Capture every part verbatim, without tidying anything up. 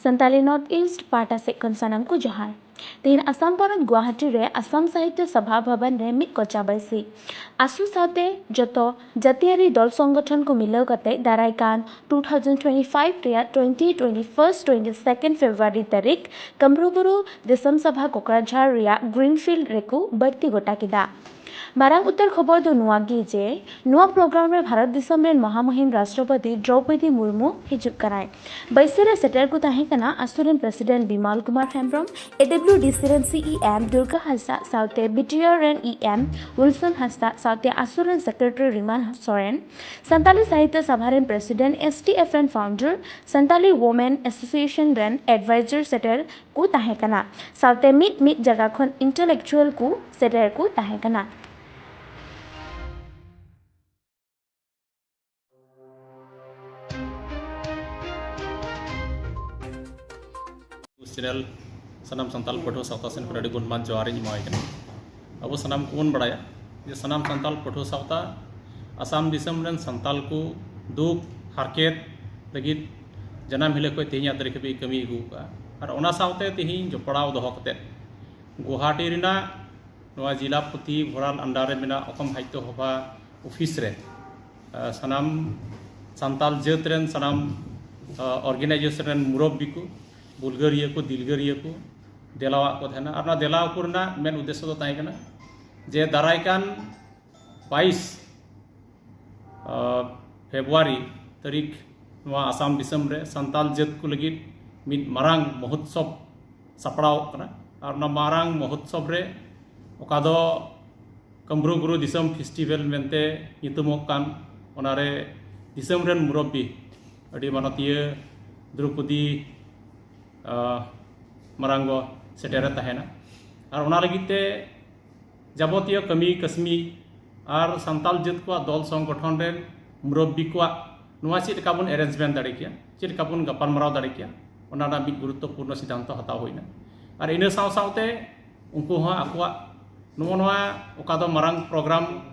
Santali north East ᱯᱟᱦᱴᱟ ᱥᱮᱫ ᱠᱷᱚᱱ ᱥᱟᱱᱟᱢ ᱠᱚ ᱡᱚᱦᱟᱨ᱾ ᱛᱮᱦᱮᱧ ᱟᱥᱟᱢ ᱯᱚᱱᱚᱛ ᱜᱩᱣᱟᱦᱟᱴᱤ ᱨᱮ ᱟᱥᱟᱢ ᱥᱟᱦᱤᱛᱭᱚ ᱥᱚᱵᱷᱟ ᱵᱷᱚᱵᱚᱱ ᱨᱮ ᱢᱤᱫ ᱠᱚᱪᱟ ᱵᱟᱹᱭᱥᱤ ᱟᱥᱩ ᱥᱟᱶᱛᱮ ᱡᱚᱛᱚ ᱡᱟᱹᱛᱤᱭᱟᱹᱨᱤ ᱫᱚᱞ ᱥᱚᱝᱜᱚᱴᱷᱚᱱ ᱠᱚ ᱢᱤᱞᱟᱹᱣ ᱠᱟᱛᱮ ᱫᱟᱨᱟᱭ ᱠᱟᱱ ᱴᱩ ᱛᱷᱟᱣᱡᱮᱱᱰ ᱴᱩᱭᱮᱱᱴᱤ ᱯᱷᱟᱭᱤᱵᱷ ᱨᱮᱭᱟᱜ twenty twenty first twenty second February ᱛᱟᱹᱨᱤᱠᱷ ᱠᱟᱢᱨᱩ ᱵᱩᱨᱩ ᱫᱤᱥᱚᱢ ᱥᱚᱵᱷᱟ ᱠᱚᱠᱲᱟᱡᱷᱟᱲ ᱨᱮᱭᱟᱜ ᱜᱨᱤᱱᱯᱷᱤᱞᱰ ᱨᱮᱠᱚ ᱵᱟᱹᱲᱛᱤ ᱜᱚᱴᱟ ᱠᱮᱫᱟ᱾ ᱢᱟᱨᱟᱝ ᱩᱛᱟᱹᱨ ᱠᱷᱚᱵᱚᱨ ᱫᱚ ᱱᱚᱣᱟ ᱜᱮ ᱡᱮ ᱱᱚᱣᱟ ᱯᱨᱳᱜᱨᱟᱢ ᱨᱮ ᱵᱷᱟᱨᱚᱛ ᱫᱤᱥᱚᱢ ᱨᱮᱱ ᱢᱚᱦᱟᱢᱩᱦᱤᱢ ᱨᱟᱥᱴᱨᱚᱯᱚᱛᱤ ᱫᱨᱚᱣᱯᱚᱫᱤ ᱢᱩᱨᱢᱩ ᱦᱤᱡᱩᱜ ᱠᱟᱱᱟᱭ᱾ ᱵᱟᱹᱭᱥᱤ ᱨᱮ ᱥᱮᱴᱮᱨ ᱠᱚ ᱛᱟᱦᱮᱸ ᱠᱟᱱᱟ ᱟᱥᱩ ᱨᱮᱱ ᱯᱨᱮᱥᱤᱰᱮᱱᱴ ᱵᱤᱢᱚᱞ ᱠᱩᱢᱟᱨ ᱦᱮᱢᱵᱨᱚᱢ, ᱮᱰᱟᱵᱞᱤᱭᱩᱰᱤᱥᱤ ᱨᱮᱱ ᱥᱤᱤᱮᱢ ᱫᱩᱨᱜᱟ ᱦᱟᱸᱥᱫᱟ ᱥᱟᱶᱛᱮ ᱵᱤᱴᱤᱟᱨ ᱨᱮᱱ ᱤᱮᱢ ᱩᱞᱥᱚᱱ ᱦᱟᱸᱥᱫᱟ ᱥᱟᱶᱛᱮ ᱟᱥᱩ ᱨᱮᱱ ᱥᱮᱠᱨᱮᱴᱟᱨᱤ ᱨᱤᱢᱟᱱ ᱥᱚᱨᱮᱱ, ᱥᱟᱱᱛᱟᱞᱤ ᱥᱟᱦᱤᱛᱭᱚ ᱥᱚᱵᱷᱟ ᱨᱮᱱ ᱯᱨᱮᱥᱤᱰᱮᱱᱴ, ᱮᱥᱴᱤᱮᱯᱷ ᱨᱮᱱ ᱯᱷᱟᱣᱩᱱᱰᱟᱨ, ᱥᱟᱱᱛᱟᱞᱤ ᱣᱩᱢᱮᱱ ᱮᱥᱳᱥᱤᱭᱮᱥᱚᱱ ᱨᱮᱱ ᱮᱰᱵᱷᱟᱭᱡᱟᱨ ᱥᱮᱴᱮᱨ ᱠᱚ ᱛᱟᱦᱮᱸ ᱠᱟᱱᱟ᱾ ᱥᱟᱶᱛᱮ ᱢᱤᱫ ᱢᱤᱫ ᱡᱟᱭᱜᱟ ᱠᱷᱚᱱ ᱤᱱᱴᱮᱞᱮᱠᱪᱩᱣᱟᱞ ᱠᱚ ᱥᱮᱴᱮᱨ ᱠᱚ ᱛᱟᱦᱮᱸ ᱠᱟᱱᱟ᱾ ᱪᱮᱱᱮᱞ ᱥᱟᱱᱟᱢ ᱥᱟᱱᱛᱟᱲ ᱯᱟᱹᱴᱷᱩᱣᱟᱹ ᱥᱟᱶᱛᱟ ᱥᱮᱱ ᱠᱷᱚᱱ ᱟᱹᱰᱤ ᱜᱩᱱᱢᱟᱱ ᱡᱚᱦᱟᱨᱤᱧ ᱮᱢᱟᱣᱟᱭ ᱠᱟᱱᱟ᱾ ᱟᱵᱚ ᱥᱟᱱᱟᱢ ᱠᱚᱵᱚᱱ ᱵᱟᱲᱟᱭᱟ ᱡᱮ ᱥᱟᱱᱟᱢ ᱥᱟᱱᱛᱟᱲ ᱯᱟᱹᱴᱷᱩᱣᱟᱹ ᱥᱟᱶᱛᱟ ᱟᱥᱟᱢ ᱫᱤᱥᱚᱢ ᱨᱮᱱ ᱥᱟᱱᱛᱟᱲ ᱠᱚ ᱫᱩᱠ ᱦᱟᱨᱠᱮᱛ ᱞᱟᱹᱜᱤᱫ ᱡᱟᱱᱟᱢ ᱦᱤᱞᱳᱜ ᱠᱷᱚᱱ ᱛᱮᱦᱮᱧᱟᱜ ᱛᱟᱹᱨᱤᱠᱷ ᱦᱟᱹᱵᱤᱡ ᱠᱟᱹᱢᱤ ᱟᱹᱜᱩ ᱟᱠᱟᱫᱼᱟ᱾ ᱟᱨ ᱚᱱᱟ ᱥᱟᱶᱛᱮ ᱛᱮᱦᱮᱧ ᱡᱚᱯᱲᱟᱣ ᱫᱚᱦᱚ ᱠᱟᱛᱮᱫ ᱜᱩᱣᱟᱦᱟᱴᱤ ᱨᱮᱱᱟᱜ ᱱᱚᱣᱟ ᱡᱤᱞᱟ ᱯᱩᱛᱷᱤ ᱵᱷᱚᱨᱟᱞ under ᱨᱮ ᱢᱮᱱᱟᱜ ᱚᱥᱚᱢ ᱥᱟᱦᱤᱛᱭᱚ ᱥᱚᱵᱷᱟ ᱚᱯᱷᱤᱥ ᱨᱮ, ᱟᱸ, ᱥᱟᱱᱟᱢ ᱥᱟᱱᱛᱟᱞ ᱡᱟᱹᱛ ᱨᱮᱱ ᱥᱟᱱᱟᱢ, ᱟᱸ, organization ᱨᱮᱱ ᱢᱩᱨᱚᱵᱵᱤ ᱠᱚ, ᱵᱩᱞᱜᱟᱹᱨᱤᱭᱟᱹ ᱠᱚ, ᱫᱤᱞᱜᱟᱹᱨᱤᱭᱟᱹ ᱠᱚ ᱫᱮᱞᱟᱣᱟᱜ ᱠᱚ ᱛᱟᱦᱮᱱᱟ᱾ ᱟᱨ ᱚᱱᱟ ᱫᱮᱞᱟᱣ ᱠᱚ ᱨᱮᱱᱟᱜ ᱢᱮᱱ ᱩᱫᱽᱫᱮᱥᱥᱚ ᱫᱚ ᱛᱟᱦᱮᱸ ᱠᱟᱱᱟ ᱡᱮ ᱫᱟᱨᱟᱭ ᱠᱟᱱ ᱵᱟᱭᱤᱥ ᱟᱨ ᱯᱷᱮᱵᱽᱨᱩᱣᱟᱨᱤ ᱛᱟᱹᱨᱤᱠᱷ ᱱᱚᱣᱟ ᱟᱥᱟᱢ ᱫᱤᱥᱚᱢ ᱨᱮ ᱥᱟᱱᱛᱟᱞ ᱡᱟᱹᱛ ᱠᱚ ᱞᱟᱹᱜᱤᱫ ᱢᱤᱫ ᱢᱟᱨᱟᱝ ᱢᱚᱦᱳᱛᱥᱚᱵᱽ ᱥᱟᱯᱲᱟᱣᱚᱜ ᱠᱟᱱᱟ᱾ ᱟᱨ ᱚᱱᱟ ᱢᱟᱨᱟᱝ ᱢᱚᱦᱳᱛᱥᱚᱵᱽ ᱨᱮ ᱚᱠᱟ ᱫᱚ ᱠᱟᱢᱨᱩ ᱵᱩᱨᱩ ᱫᱤᱥᱚᱢ ᱯᱷᱮᱥᱴᱤᱵᱷᱮᱞ ᱢᱮᱱᱛᱮ ᱧᱩᱛᱩᱢᱚᱜ ᱠᱟᱱ, ᱚᱱᱟᱨᱮ ᱫᱤᱥᱚᱢ ᱨᱮᱱ ᱢᱩᱨᱚᱵᱵᱤ ᱟᱹᱰᱤ ᱢᱟᱱᱚᱛᱤᱭᱟᱹ ᱫᱨᱳᱯᱚᱫᱤ, ᱟᱸ, ᱢᱟᱨᱟᱝ ᱜᱚ ᱥᱮᱴᱮᱨᱮ ᱛᱟᱦᱮᱱᱟ᱾ ᱟᱨ ᱚᱱᱟ ᱞᱟᱹᱜᱤᱫ ᱛᱮ ᱡᱟᱵᱚᱛᱤᱭᱚ ᱠᱟᱹᱢᱤ ᱠᱟᱹᱥᱢᱤ ᱟᱨ ᱥᱟᱱᱛᱟᱞ ᱡᱟᱹᱛ ᱠᱚᱣᱟᱜ ᱫᱚᱞ ᱥᱚᱝᱜᱚᱴᱷᱚᱱ ᱨᱮᱱ ᱢᱩᱨᱚᱵᱵᱤ ᱠᱚᱣᱟᱜ ᱱᱚᱣᱟ ᱪᱮᱫ ᱞᱮᱠᱟ ᱵᱚᱱ arrangement ᱫᱟᱲᱮ ᱠᱮᱭᱟ, ᱪᱮᱫ ᱞᱮᱠᱟ ᱵᱚᱱ ᱜᱟᱯᱟᱞᱢᱟᱨᱟᱣ ᱫᱟᱲᱮ ᱠᱮᱭᱟ, ᱚᱱᱟ ᱨᱮᱱᱟᱜ ᱢᱤᱫ ᱜᱩᱨᱩᱛᱛᱚᱯᱩᱨᱱᱚ ᱥᱤᱫᱽᱫᱷᱟᱱᱛᱚ ᱦᱟᱛᱟᱣ ᱦᱩᱭᱱᱟ᱾ ᱟᱨ ᱤᱱᱟᱹ ᱥᱟᱶ ᱥᱟᱶᱛᱮ ᱩᱱᱠᱩ ᱦᱚᱸ ᱟᱠᱚᱣᱟᱜ ᱱᱚᱜᱼᱚ ᱱᱚᱣᱟ ᱚᱠᱟ ᱫᱚ ᱢᱟᱨᱟᱝ ᱯᱨᱳᱜᱨᱟᱢ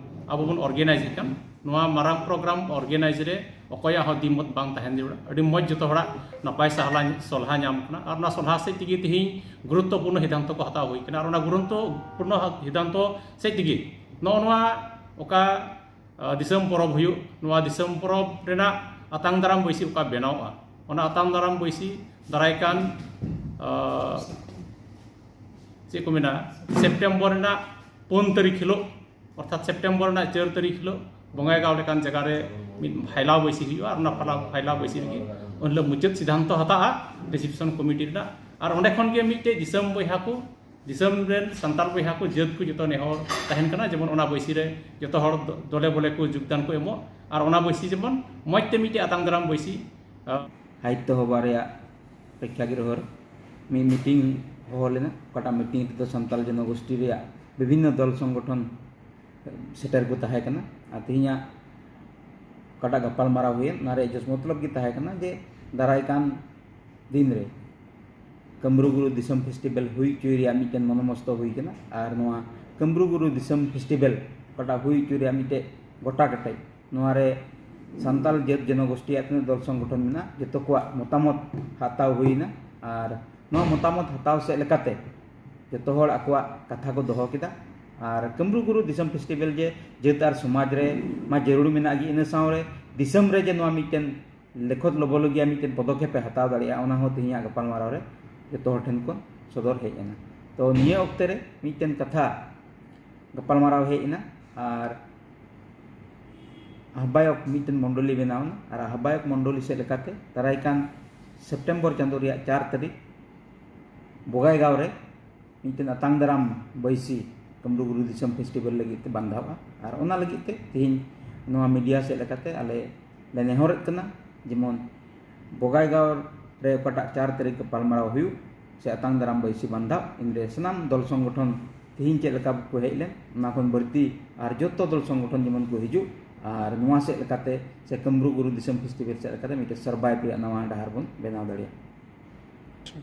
ᱟᱵᱚ ᱵᱚᱱ organize ᱮᱫ ᱠᱟᱱ, ᱱᱚᱣᱟ ᱢᱟᱨᱟᱝ ᱯᱨᱳᱜᱨᱟᱢ ᱚᱨᱜᱮᱱᱟᱭᱤᱡᱽ ᱨᱮ ᱚᱠᱚᱭᱟᱜ ᱦᱚᱸ ᱫᱤᱢᱚᱛ ᱵᱟᱝ ᱛᱟᱦᱮᱱ ᱡᱟᱹᱨᱩᱲᱟ᱾ ᱟᱹᱰᱤ ᱢᱚᱡᱽ ᱡᱚᱛᱚ ᱦᱚᱲᱟᱜ ᱱᱟᱯᱟᱭ ᱥᱟᱦᱞᱟ ᱥᱚᱞᱦᱟ ᱧᱟᱢ ᱠᱟᱱᱟ, ᱟᱨ ᱚᱱᱟ ᱥᱚᱞᱦᱟ ᱥᱮᱫ ᱛᱮᱜᱮ ᱛᱮᱦᱮᱧ ᱜᱩᱨᱩᱛᱛᱚᱯᱩᱨᱱᱚ ᱥᱤᱫᱷᱟᱱᱛᱚ ᱠᱚ ᱦᱟᱛᱟᱣ ᱦᱩᱭ ᱠᱟᱱᱟ᱾ ᱟᱨ ᱚᱱᱟ ᱜᱩᱨᱩᱛᱛᱚᱯᱩᱨᱱᱚ ᱥᱤᱫᱷᱟᱱᱛᱚ ᱥᱮᱫ ᱛᱮᱜᱮ ᱱᱚᱜᱼᱚ ᱱᱚᱣᱟ ᱚᱠᱟ ᱟᱸ, ᱫᱤᱥᱚᱢ ᱯᱚᱨᱚᱵᱽ ᱦᱩᱭᱩᱜ, ᱱᱚᱣᱟ ᱫᱤᱥᱚᱢ ᱯᱚᱨᱚᱵᱽ ᱨᱮᱱᱟᱜ ᱟᱛᱟᱝ ᱫᱟᱨᱟᱢ ᱵᱟᱹᱭᱥᱤ ᱚᱠᱟ ᱵᱮᱱᱟᱣᱚᱜᱼᱟ, ᱚᱱᱟ ᱟᱛᱟᱝ ᱫᱟᱨᱟᱢ ᱵᱟᱹᱭᱥᱤ ᱫᱟᱨᱟᱭ ᱠᱟᱱ, ᱟᱸ, ᱪᱮᱫ ᱠᱚ ᱢᱮᱱᱟ, ᱥᱮᱯᱴᱮᱢᱵᱚᱨ ᱨᱮᱱᱟᱜ ᱯᱩᱱ ᱛᱟᱹᱨᱤᱠᱷ ᱦᱤᱞᱳᱜ, ᱚᱨᱛᱷᱟᱛ ᱥᱮᱯᱴᱮᱢᱵᱚᱨ ᱨᱮᱱᱟᱜ ᱪᱟᱨ ᱛᱟᱹᱨᱤᱠᱷ ᱦᱤᱞᱳᱜ ᱵᱚᱸᱜᱟᱭᱜᱟᱸᱣ ᱞᱮᱠᱟᱱ ᱡᱟᱭᱜᱟ ᱨᱮ ᱢᱤᱫ ᱯᱷᱟᱭᱞᱟᱣ ᱵᱟᱹᱭᱥᱤ ᱦᱩᱭᱩᱜᱼᱟ᱾ ᱟᱨ ᱚᱱᱟ ᱯᱷᱟᱭᱞᱟᱣ, ᱯᱷᱟᱭᱞᱟᱣ ᱵᱟᱹᱭᱥᱤ ᱨᱮᱜᱮ ᱩᱱ ᱦᱤᱞᱳᱜ ᱢᱩᱪᱟᱹᱫ ᱥᱤᱫᱷᱟᱱᱛᱚ ᱦᱟᱛᱟᱜᱼᱟ ᱰᱤᱥᱤᱯᱥᱚᱱ ᱠᱚᱢᱤᱴᱤ ᱨᱮᱱᱟᱜ᱾ ᱟᱨ ᱚᱸᱰᱮ ᱠᱷᱚᱱ ᱜᱮ ᱢᱤᱫᱴᱮᱡ ᱫᱤᱥᱚᱢ ᱵᱚᱭᱦᱟ ᱠᱚ, ᱫᱤᱥᱚᱢ ᱨᱮᱱ ᱥᱟᱱᱛᱟᱲ ᱵᱚᱭᱦᱟ ᱠᱚ, ᱡᱟᱹᱛ ᱠᱚ ᱡᱚᱛᱚ ᱱᱮᱦᱚᱨ ᱛᱟᱦᱮᱱ ᱠᱟᱱᱟ, ᱡᱮᱢᱚᱱ ᱚᱱᱟ ᱵᱟᱹᱭᱥᱤ ᱨᱮ ᱡᱚᱛᱚ ᱦᱚᱲ ᱫᱚ-, ᱫᱚᱞᱮ ᱵᱚᱞᱮ ᱠᱚ ᱡᱳᱜᱽᱫᱟᱱ ᱠᱚ ᱮᱢᱚᱜ, ᱟᱨ ᱚᱱᱟ ᱵᱟᱹᱭᱥᱤ ᱡᱮᱢᱚᱱ ᱢᱚᱡᱽ ᱛᱮ ᱢᱤᱫᱴᱮᱡ ᱟᱛᱟᱝ ᱫᱟᱨᱟᱢ ᱵᱟᱹᱭᱥᱤ, ᱟᱸ, ᱥᱟᱦᱤᱛᱛᱚ ᱥᱚᱵᱷᱟ ᱨᱮᱭᱟᱜ ᱯᱨᱮᱠᱷᱟᱜᱨᱦᱚ ᱨᱮ ᱢᱤᱫ ᱢᱤᱴᱤᱝ ᱦᱚᱦᱚ ᱞᱮᱱᱟ, ᱚᱠᱟᱴᱟᱜ ᱢᱤᱴᱤᱝ ᱨᱮᱫᱚ ᱥᱟᱱᱛᱟᱲ ᱡᱚᱱᱚᱜᱳᱥᱴᱤ ᱨᱮᱭᱟᱜ ᱵᱤᱵᱷᱤᱱᱱᱚ ᱫᱚᱞ ᱥᱚᱝᱜᱚᱴᱷᱚᱱ ᱥᱮᱴᱮᱨ ᱠᱚ ᱛᱟᱦᱮᱸ ᱠᱟᱱᱟ᱾ ᱟᱨ ᱛᱮᱦᱮᱧᱟᱜ ᱚᱠᱟᱴᱟᱜ ᱜᱟᱯᱟᱞᱢᱟᱨᱟᱣ ᱦᱩᱭᱮᱱ, ᱚᱱᱟ ᱨᱮᱭᱟᱜ ᱡᱚᱥ ᱢᱚᱛᱞᱚᱵ ᱜᱮ ᱛᱟᱦᱮᱸ ᱠᱟᱱᱟ ᱡᱮ ᱫᱟᱨᱟᱭ ᱠᱟᱱ ᱫᱤᱱ ᱨᱮ ᱠᱟᱹᱢᱨᱩ ᱜᱩᱨᱩ ᱫᱤᱥᱚᱢ ᱯᱷᱮᱥᱴᱤᱵᱮᱞ ᱦᱩᱭ ᱦᱚᱪᱚᱭ ᱨᱮᱭᱟᱜ ᱢᱤᱫᱴᱮᱱ ᱢᱚᱱᱚᱢᱚᱥᱛᱚ ᱦᱩᱭ ᱠᱟᱱᱟ᱾ ᱟᱨ ᱱᱚᱣᱟ ᱠᱟᱹᱢᱨᱩ ᱜᱩᱨᱩ ᱫᱤᱥᱚᱢ ᱯᱷᱮᱥᱴᱤᱵᱮᱞ ᱚᱠᱟᱴᱟᱜ ᱦᱩᱭ ᱦᱚᱪᱚᱭ ᱨᱮᱭᱟᱜ ᱢᱤᱫᱴᱮᱡ ᱜᱚᱴᱟ ᱠᱮᱴᱮᱡ, ᱱᱚᱣᱟ ᱨᱮ ᱥᱟᱱᱛᱟᱞ ᱡᱟᱹᱛ ᱡᱚᱱᱚᱜᱳᱥᱴᱤᱭᱟᱜ ᱛᱤᱱᱟᱹᱜ ᱫᱚᱞ ᱥᱚᱝᱜᱚᱴᱷᱚᱱ ᱢᱮᱱᱟᱜ, ᱡᱚᱛᱚ ᱠᱚᱣᱟᱜ ᱢᱚᱛᱟᱢᱚᱛ ᱦᱟᱛᱟᱣ ᱦᱩᱭᱱᱟ᱾ ᱟᱨ ᱱᱚᱣᱟ ᱢᱚᱛᱟᱢᱚᱛ ᱦᱟᱛᱟᱣ ᱥᱮᱫ ᱞᱮᱠᱟᱛᱮ ᱡᱚᱛᱚ ᱦᱚᱲ ᱟᱠᱚᱣᱟᱜ ᱠᱟᱛᱷᱟ ᱠᱚ ᱫᱚᱦᱚ ᱠᱮᱫᱟ᱾ ᱟᱨ ᱠᱟᱹᱢᱨᱩ ᱜᱩᱨᱩ ᱫᱤᱥᱚᱢ ᱯᱷᱮᱥᱴᱤᱵᱮᱞ ᱡᱮ ᱡᱟᱹᱛ ᱟᱨ ᱥᱚᱢᱟᱡᱽ ᱨᱮ ᱢᱟ ᱡᱟᱹᱨᱩᱲ ᱢᱮᱱᱟᱜ ᱜᱮ, ᱤᱱᱟᱹ ᱥᱟᱶ ᱨᱮ ᱫᱤᱥᱚᱢ ᱨᱮ ᱡᱮ ᱱᱚᱣᱟ ᱢᱤᱫᱴᱮᱱ ᱞᱮᱠᱷᱚᱛ ᱞᱚᱵᱚᱞᱚᱜᱤᱭᱟ ᱢᱤᱫᱴᱮᱱ ᱯᱚᱫᱚᱠᱷᱮᱯ ᱮ ᱦᱟᱛᱟᱣ ᱫᱟᱲᱮᱭᱟᱜᱼᱟ, ᱚᱱᱟ ᱦᱚᱸ ᱛᱮᱦᱮᱧᱟᱜ ᱜᱟᱯᱟᱞᱢᱟᱨᱟᱣ ᱨᱮ ᱡᱚᱛᱚ ᱦᱚᱲ ᱴᱷᱮᱱ ᱠᱷᱚᱱ ᱥᱚᱫᱚᱨ ᱦᱮᱡ ᱮᱱᱟ᱾ ᱛᱚ ᱱᱤᱭᱟᱹ ᱚᱠᱛᱮ ᱨᱮ ᱢᱤᱫᱴᱮᱱ ᱠᱟᱛᱷᱟ ᱜᱟᱯᱟᱞᱢᱟᱨᱟᱣ ᱦᱮᱡ ᱮᱱᱟ, ᱟᱨ ᱟᱦᱵᱟᱭᱚᱠ ᱢᱤᱫᱴᱮᱱ ᱢᱚᱱᱰᱚᱞᱤ ᱵᱮᱱᱟᱣ ᱮᱱᱟ᱾ ᱟᱨ ᱟᱦᱵᱟᱭᱚᱠ ᱢᱚᱱᱰᱚᱞᱤ ᱥᱮᱫ ᱞᱮᱠᱟᱛᱮ ᱫᱟᱨᱟᱭ ᱠᱟᱱ ᱥᱮᱯᱴᱮᱢᱵᱚᱨ ᱪᱟᱸᱫᱳ ᱨᱮᱭᱟᱜ ᱪᱟᱨ ᱛᱟᱹᱨᱤᱠᱷ ᱵᱚᱜᱟᱭᱜᱟᱸᱣ ᱨᱮ ᱢᱤᱫᱴᱮᱱ ᱟᱛᱟᱝ ᱫᱟᱨᱟᱢ ᱵᱟᱹᱭᱥᱤ ᱠᱟᱹᱢᱨᱩ ᱜᱩᱨᱩ ᱫᱤᱥᱚᱢ ᱯᱷᱮᱥᱴᱤᱵᱮᱞ ᱞᱟᱹᱜᱤᱫ ᱛᱮ ᱵᱟᱸᱫᱷᱟᱣᱼᱟ᱾ ᱟᱨ ᱚᱱᱟ ᱞᱟᱹᱜᱤᱫ ᱛᱮ ᱛᱮᱦᱮᱧ ᱱᱚᱣᱟ ᱢᱤᱰᱤᱭᱟ ᱥᱮᱫ ᱞᱮᱠᱟᱛᱮ ᱟᱞᱮ ᱞᱮ ᱱᱮᱦᱚᱨᱮᱫ ᱠᱟᱱᱟ, ᱡᱮᱢᱚᱱ ᱵᱚᱜᱟᱭᱜᱟᱸᱣ ᱨᱮ ᱚᱠᱟᱴᱟᱜ ᱪᱟᱨ ᱛᱟᱹᱨᱤᱠᱷ ᱜᱟᱯᱟᱞᱢᱟᱨᱟᱣ ᱦᱩᱭᱩᱜ ᱥᱮ ᱟᱛᱟᱝ ᱫᱟᱨᱟᱢ ᱵᱟᱹᱭᱥᱤ ᱵᱟᱸᱫᱷᱟᱣ, ᱤᱱᱨᱮ ᱥᱟᱱᱟᱢ ᱫᱚᱞ ᱥᱚᱝᱜᱚᱴᱷᱚᱱ ᱛᱮᱦᱮᱧ ᱪᱮᱫ ᱞᱮᱠᱟ ᱠᱚ ᱦᱮᱡ ᱞᱮᱱ, ᱚᱱᱟ ᱠᱷᱚᱱ ᱵᱟᱹᱲᱛᱤ ᱟᱨ ᱡᱚᱛᱚ ᱫᱚᱞ ᱥᱚᱝᱜᱚᱴᱷᱚᱱ ᱡᱮᱢᱚᱱ ᱠᱚ ᱦᱤᱡᱩᱜ, ᱟᱨ ᱱᱚᱣᱟ ᱥᱮᱫ ᱞᱮᱠᱟᱛᱮ ᱥᱮ ᱠᱟᱹᱢᱨᱩ ᱜᱩᱨᱩ ᱫᱤᱥᱚᱢ ᱯᱷᱮᱥᱴᱤᱵᱮᱞ ᱥᱮᱫ ᱞᱮᱠᱟᱛᱮ ᱢᱤᱫᱴᱮᱱ ᱥᱟᱨᱵᱟᱭᱤᱵᱷ ᱨᱮᱭᱟᱜ ᱱᱟᱣᱟ ᱰᱟᱦᱟᱨ ᱵᱚᱱ ᱵᱮᱱᱟᱣ ᱫᱟᱲᱮᱭᱟᱜᱼᱟ᱾